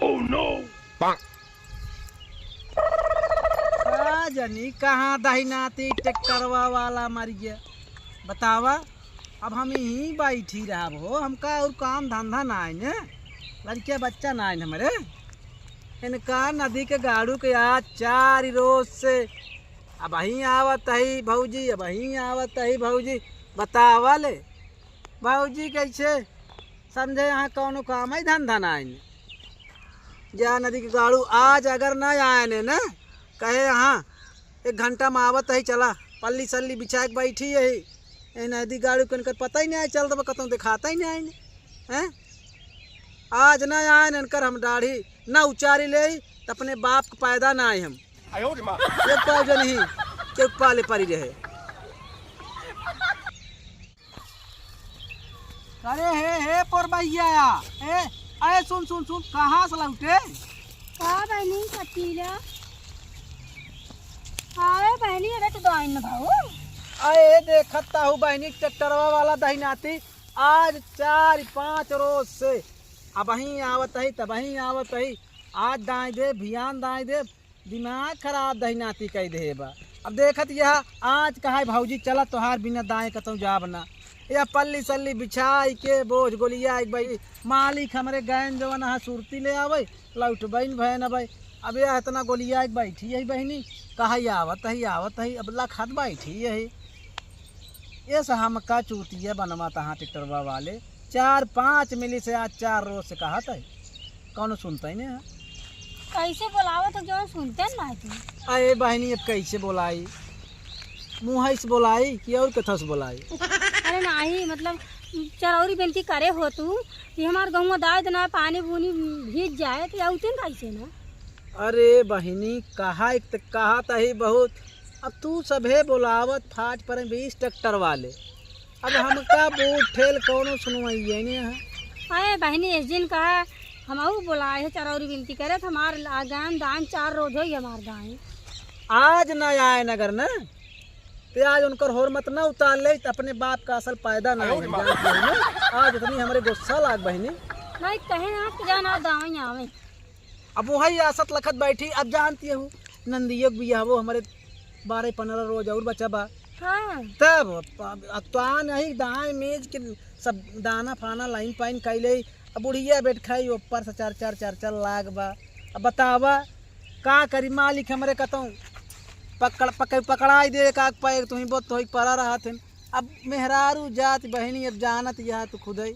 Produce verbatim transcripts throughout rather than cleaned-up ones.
का जनी कहाँ दहिनाती ट्रैक्टरवा वाला मर गया। बतावा, अब हम यहीं बैठी रहब हो, हमका और काम धंधा नाई न, लड़के बच्चा नाई न हमरे। इनका नदी के गाड़ू के आज चार रोज से अबहीं आवत ही भौजी, अबहीं आवत ही भौजी। बतावा ले भौजी, कैसे समझे यहाँ कौनो काम है धंधा नाई न। जा नदी के गाड़ू आज अगर ना आए ने ना, कहे यहाँ एक घंटा में आवत ही, चला पल्ली सल्ली बिछा के बैठी यही। ए नदी गाड़ू के इनकर पता ही नहीं चलत बा, कतौ दिखाता ही नहीं आए ने। हैं? आज ना आए ने इनकर हम दाढ़ी ना उचारी ले, त अपने बाप के पैदा ना आए हम। आयो रे माँ। एक पाव जन ही के पाले परी रहे। अरे हे, हे पोरबैया, ए, अरे सुन, सुन, सुन, कहाँ से लौटे? का बहनी, कटीला? अरे बहनी, अरे तो दाइन न भाऊ। अरे देखत ताहू बहनी, ट्रैक्टरवा वाला दहिनाती आज चार पाँच रोज से अबहीं आवत ही, तबहीं आवत ही। आज दाई दे, भियान दाई दे, दिमाग खराब दहिनाती कई देहे बा। अब देखत यह आज कहा भौजी, चला तोहार बिना दाएं कतौ जाब ना। या पल्ली सल्ली बिछाई के बोझ गोलिया एक भाई मालिक हमरे गैन जवन हा सुरती ले आवे, लौट बइन भय न भाई। अब यह इतना गोलिया एक बैठी यही बहिनी, कहा आवत ही, आवत ही, अब लखत बैठी यही। ये से हमका चूतिया बनवा तहाँ ट्रैक्टरवा वाले, चार पाँच मिली से आज चार रोज से कहत है, कौनो सुनता ही नहीं है। कैसे बोलावत हो, जौन सुनते ना है तू। अरे बहनी, अब कैसे बोलाई? मुँह से बोलाई कि और कथा से बोलाई? अरे नहीं, मतलब चरौरी बिनती करे हो तू कि हमार गहुआ दाई देना, पानी बूनी भीज जाए तो अउते न कैसे ना। अरे बहिनी, कहा एक त कहा तही बहुत। अब तू सभे बोलावत फाट पर बीस ट्रैक्टर वाले। अब हमका बूढ़ ठेल कौनो सुनवाइए ने है। अरे बहिनी, इस दिन कहा हम अऊ बोलाए है चरौरी बिनती करे, त हमार ला-, गान दान चार रोज होई हमार दाई। आज न आए नगर न, ते आज उनकर होर मत न उतार ले, त अपने बाप का असल पैदा न आए, जानत हो न? आज इतनी हमरे गुस्सा लाग बहिनी। नहीं कहे ना कि जाना दाई आवे। अब वही आसत लखत बैठी, अब जानती हूँ, नंदियो के बियाह वो हमरे बारह पन्द्रह रोज और बचा बा। हाँ। तब प-, अब तो आ नहीं दाएं मेज के सब दाना फाना लाइन पाइन कैले, अब बुढ़िया बैठ खाई ऊपर से चार चार चार चार लाग बा। अब बतावा का करी मालिक हमरे कतौ पकड़, पकड़, पकड़ाई दे, एक आग पैर तुही बहुत तोही परा रहत हन। अब मेहरारू जात बहिनी, अब जानत यह तो खुदै,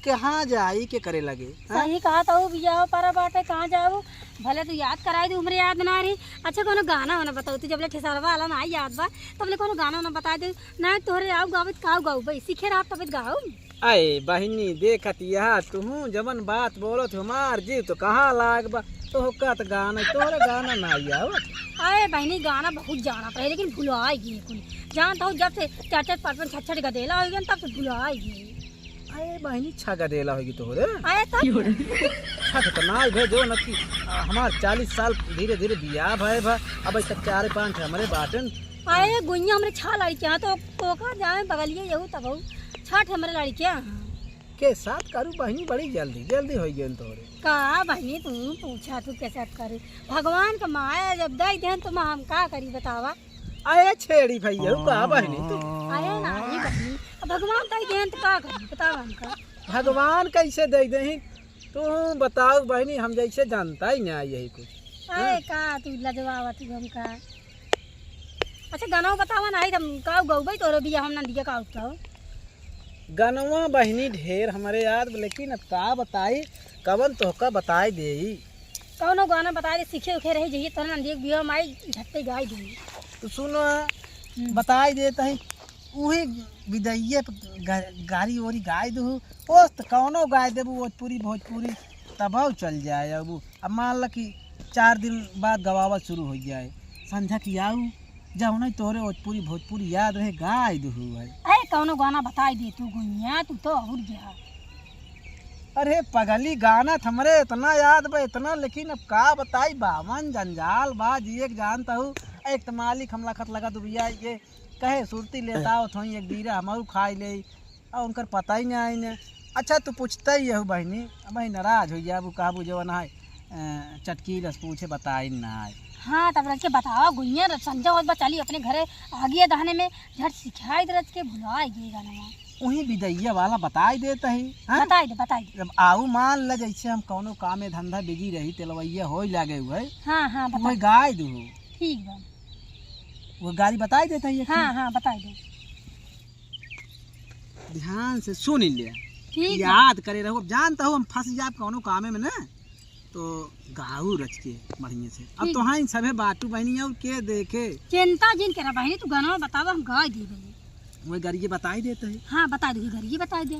कहाँ जाई के करे लगे, हाँ? सही कहा तो बियाह परा बाटे, कहाँ जाऊ? भले तू याद कराई दे, हमरे याद ना रही। अच्छा, कोनो गाना वाना बताओ तू, जबले खेसरवा वाला ना याद बा, तबले कोनो गाना वाना बताई दे। ना तोहरे आऊ गावे त काऊ गाऊ भाई, सीखे रहा तबे गाऊ। अरे बहिनी, देखत यह तुहू जवन बात बोलत हो, हमार जीव तो कहाँ लाग बा, तोहका त गाना, तोहरे गाना ना आवत। अरे बहिनी, गाना बहुत जानत रहे, लेकिन भुलाए गए कुल। जानत हो, जब से चार चार पाँच पाँच छठ छठ गदेला हो गए, तब से भुलाए गए। अरे बहिनी, छा गदेला होगी तोहरे। अरे तब। छठ त ना भे, जो न कि, आ, हमार चालीस साल धीरे धीरे बियाह भय भा, अब तक चार पाँच हमरे बाटन। अरे गुइया हमरे छा लड़के हैं, तो, तो का जाए बगलिए यहू तब हो। छठ हमरे लड़के हैं। के साथ करू बहिनी, बड़ी जल्दी, जल्दी हो गई तोहरे। का बहिनी, तू पूछा तू के साथ करू? भगवान का माया जब दई देन, तो हम का करी बतावा? अरे छेड़ी भैया, का बहिनी तू? अरे नाही बहिनी, अब भगवान दई देन तो का करी बतावा हमका? भगवान कैसे दे देही? तू बताओ बहिनी, हम जैसे जानता ही ना यही कुछ। अरे हाँ? का तू लजवावत हो हमका? अच्छा गाना बतावा ना, हम का गौबई तोरे बिया हम ना दिया का उठाओ। गनवा बहिनी ढेर हमरे याद बा, लेकिन अब का बताई, कवन तोहका बताई देई। कौनो गाना बताई दे, सीखे उखे रही जइए, तोहरे नंदिया के बियाह में आई, झट्टे गाई देई। तो सुनो, हम्म। बताई देत ही, उही बिदैये पे गा-, गारी ओरी गाई दू, ओ त कौनो गाई देबू, भोजपुरी, भोजपुरी, तबहु चल जाए। अब, अब मान ल कि चार दिन बाद गवावल शुरू हो जाए, संझा की आऊ, जौन तोहरे भोजपुरी, भोजपुरी याद रहे, गाई दू है। अरे, कौनो गाना बताई दे तू, गुइया, तू तो और गया। अरे पगली, गाना त हमरे इतना याद बा, इतना, लेकिन अब का बताई, बावन जंजाल बा, जिए के जानत हूँ। एक त मालिक हम लखत लगा दुबिया, ये कहे सुरती लेता आवत होई, एक बीरा हमहू खाई ले, और उनकर पता ही नहीं आईने। अच्छा, तू पूछता ही यहू बहिनी, अब ही नाराज हो जाबू, कहबू जवन है, अ, चटकीलस पूछे बताई नाई। हाँ, तब रच के बतावा गुइया, संझा होत बा, चली अपने घरे आगिया दहने में झट सिखाई दे रच के भुलाई गई गाना। उही बिदैया वाला बताई देत ही, हाँ? बताई दे, बताई दे। जब आऊ मान ल जैसे हम कौनो कामे धंधा busy रही, तेलवैया होई लागे हुए, हाँ, हाँ, बताई वही दे। गाय दू। ठीक बा। वो गाड़ी बताई देत ही एक हाँ, ठे। हाँ, बताई दे। ध्यान से सुन ले। ठीक बा। याद करे रहो, अब जानत हो हम फंस जाब कौनो कामे में ना, तो गाऊ रच के बढ़िया से। अब ठीक। तो हाँ, इन सभे बाटू बहनी और के देखे। चिंता जिन करा बहनी, तू गाना बतावा, हम गाय दी बहनी। वही गरिये बताई देत ही। हाँ, बताई दे, गरिये बताई दे।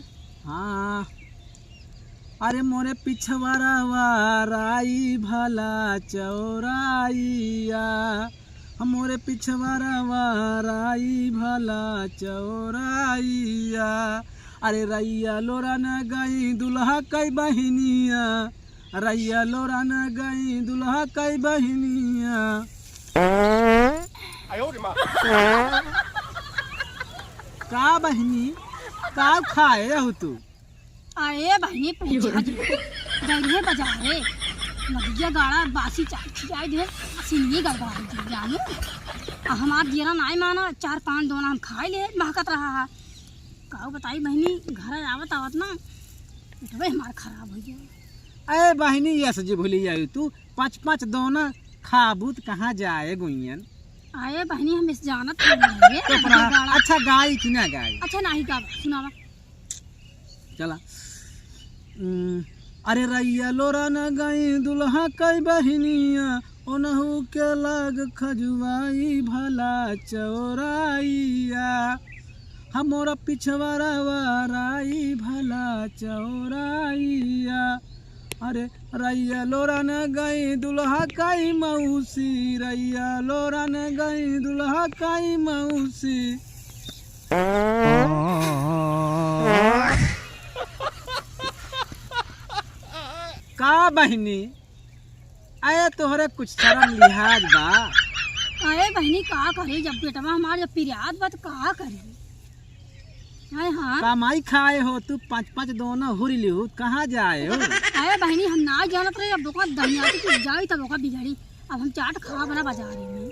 हाँ। अरे मोरे पिछवारा वाराई भला चौराइया, मोरे पिछवारा वाराई भला चौराइया। अरे रैया लोरन गई दुल्हा कई बहिनिया, रैया लोरन गई दुल्हा कई बहिनिया। का बहिनी, का खाए रहू तू? अरे बहिनी, पूछा जी। गई रहे बाजारे, मदिया गाड़ा बासी चाट खियाई दे, सिनिये गड़बड़ा दे जानू। आ हमार जियरा नाई माना, चार पाँच दोना हम खाई ले, महकत रहा है। का बताई बहिनी, घर आवत आवत ना पेटवे हमार खराब हो गया। अरे बहिनी, यस जी भूली जाई तू, पाँच पाँच दोना खाबू त कहाँ जाए गुइयन? अरे बहिनी, हम इस जानत नहीं है, चुप रहा। गाड़ा। अच्छा गाई कि ना गाई? अच्छा नाही गावा, सुनावा। चला। उम, अरे रैया लोरन गई दुल्हा कई बहिनिया, ओनहु के लाग खजुआई भला चौराइया। हमोरा पिछवारा वाराई भला चौराइया। अरे रैया लोरन गई दुल्हा कई मौसी, रैया लोरन गई दुल्हा कई मौसी। का बहिनी, अरे तोहरे कुछ शरम लिहाज बा? अरे बहिनी, का करी, जब बेटवा हमार जब पिरियात बा, त का करी? हाय हाँ। कमाई खाए हो तू, पाँच पाँच दोना हुरी लिहू, कहाँ जाए हो? अरे बहिनी, हम ना जानत रहे, अब ओका दहियाती तू जाई, तब ओका बिगड़ी। अब हम चाट खाब ना बाजारे में।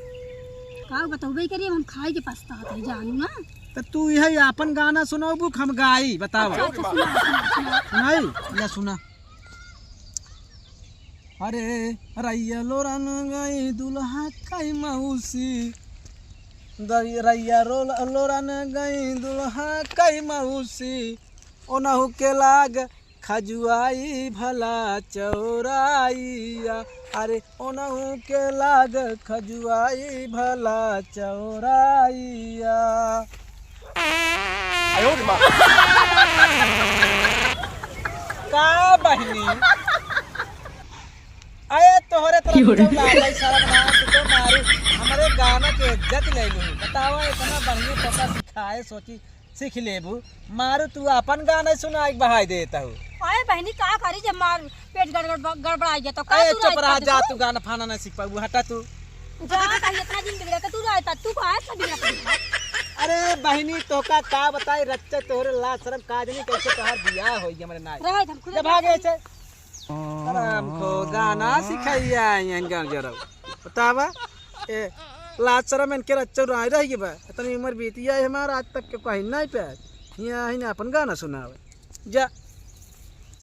का बतौबे करी, अब हम खाई के पछतात है, जानू ना। त तू यही आपन गाना सुनाबू, हम गाई, बतावा। अच्छा, अच्छा, सुना, सुना, सुना। सुनाई? या सुना। अरे रैया लोरन गई दुल्हा कई मौसी, दर-, रैया रोल-, लोरन गई दुल्हा कई मौसी, ओनहु के लाग खजुआई भला चौराइया, अरे ओनहु के लाग खजुआई भला चौराइया। का बहिनी? अरे तोहरे तरह की हो रे? चौराहा है, शर्म ना, तू तो मारू, हमरे गाना के इज्जत ले लू। बतावा, इतना बढ़िया तोका सिखाए, सोची सीख लेबू। मारू, तू आपन गाना सुनाई के बहाई देत हऊ। अरे बहिनी, का करी जब मार पेट गड़बड़, गड़बड़ाई गया तो का अरे तू चुप रहा, जा, तू गाना फाना ना सीख पाबू, हटा तू। जा, कहीं इतना दिन बिगड़ा के तू रह पा, तू का इतना बिगड़ा पा? अरे बहिनी, तोका का बताई, रच्चा तोहरे लाज शरम काज नहीं, कैसे तोहार बियाह होई हमरे नाई। रहे, हम खुद जब भागे से। आराम को गाना सिखाइया, यहाँ गाँव जरा। बतावा, ए, लाज शरम इनके रच्चा रह, रह गई बा। इतनी उम्र बीती है हमार, आज तक के कहीं नहीं पे। यहाँ ही ना अपन गाना सुनावे। जा,